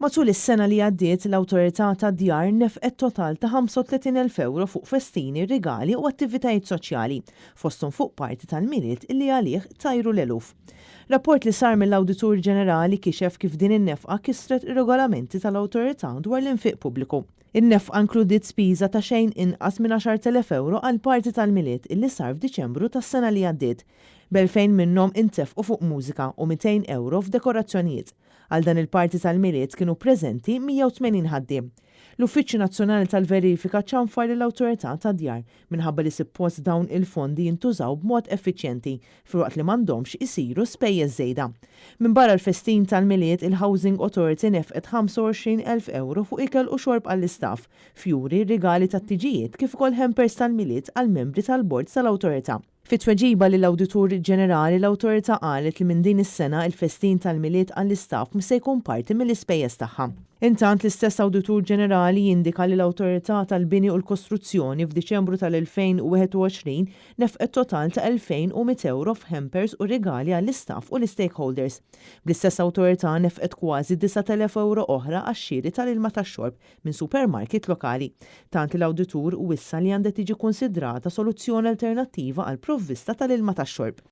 Matul is-sena li għaddiet, l-Awtorità tad-Djar nefqet total ta' 35,000 ewro fuq festini, rigali u attivitajiet soċjali, fosthom fuq party tal-Milied li għalih tajru l-eluf. Rapport li sar mill-Awditur Ġenerali kixef kif din in-nefqa kisret ir-regolamenti tal-Awtorità dwar l-infiq pubbliku. In-nefqa inkludiet spiża ta' xejn inqas minn 10,000 ewro għal party tal-Milied illi sar f'Diċembru tas-sena li għaddiet. B'2000 minnhom intefqu fuq mużika u 200 ewro f'dekorazzjonijiet. Għal dan il-party tal-Milied kienu preżenti 180 ħaddiem. L-Uffiċċju Nazzjonali tal-Verifika ċanfar lill-Awtorità tad-Djar minħabba li suppost dawn il-fondi jintużaw b'mod effiċjenti filwaqt li m'għandhomx isiru spejjeż żejda. Minbarra l-festin tal-Milied, il-Housing Authority nefqet 25,000 ewro fuq ikel u xorb għall-istaff, fjuri, rigali tat-tiġijiet kif ukoll hampers tal-Milied għall-membri tal-bord tal-awtorità. Fi tweġiba lill-Awditur Ġenerali, l-awtorità qalet li minn din is-sena il-festin tal-Milied għall-istaff mhux se jkun parti mill-ispejjeż tagħha. Intant, l-istess Awditur Ġenerali jindika li l-Awtorità tal-Bini u l-Kostruzzjoni f'Diċembru tal-2021 nefqet total ta' 2100 ewro f'hampers u rigali għall-istaff u l-stakeholders. Bl-istess awtorità nefqet kważi 9,000 ewro oħra għax-xiri tal-ilma tax-xorb minn supermarket lokali. Tant li l-awditur wissa li għandha tiġi konsidrata soluzzjoni alternattiva għall-provvista tal-ilma tax-xorb.